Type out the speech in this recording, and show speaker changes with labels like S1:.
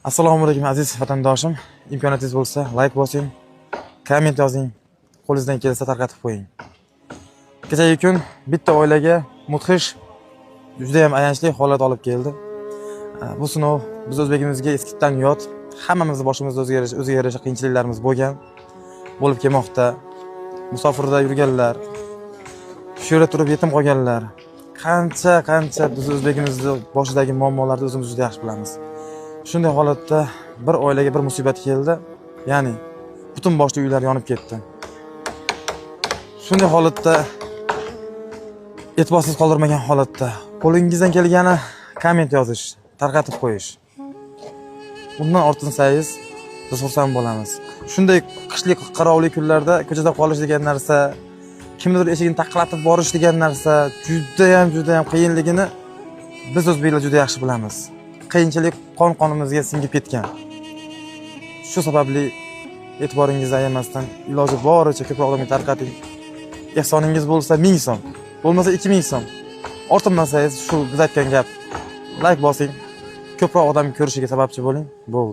S1: Assalomu alaykum, aziz vatandoshim. Imkoniyatingiz bo'lsa, layk bosing, komment yozing, qo'lingizdan kelsa, tarqatib qo'ying. Kechagi kun bitta oilaga mudhish, juda ham ayanchli holat olib keldi. Bu sinov biz o'zbegimizga eskidan yot. Hammamizni boshimizda o'ziga yarasha, o'ziga yarasha qiyinchiliklarimiz bo'lgan, bo'lib kelmoqda. Musofirda yurganlar, shu yerda turib yetim qolganlar, qancha qancha biz o'zbegimizni boshidagi muammolarni o'zimiz juda yaxshi bilamiz. Shunday holatda bir oilaga bir musibat keldi, ya'ni butun boshli uylar yonib ketdi. Shunday holatda e'tiborsiz qoldirmagan holatda qo'lingizdan kelgani komment yozish, tarqatib qo'yish. Undan ortinsangiz, biz xursand bo'lamiz. Shunday qishlik qarovli kunlarda ko'chada qolish degan narsa, kimnidir eshigini taqillatib borish degan narsa judayam, judayam qiyinligini biz o'zbeklar juda yaxshi bilamiz. Qiyinchilik qon qonimizga singib ketgan. Shu sababli e'tiboringizni ayamasdan, iloji boricha ko'proq odamga tarqating. Ehsoningiz bo'lsa, 1000 so'm, bo'lmasa 2000 so'm, ortinmasangiz, shu biz aytgan gap, layk bosing, ko'proq odam ko'rishiga sababchi bo'ling, bo'ldi.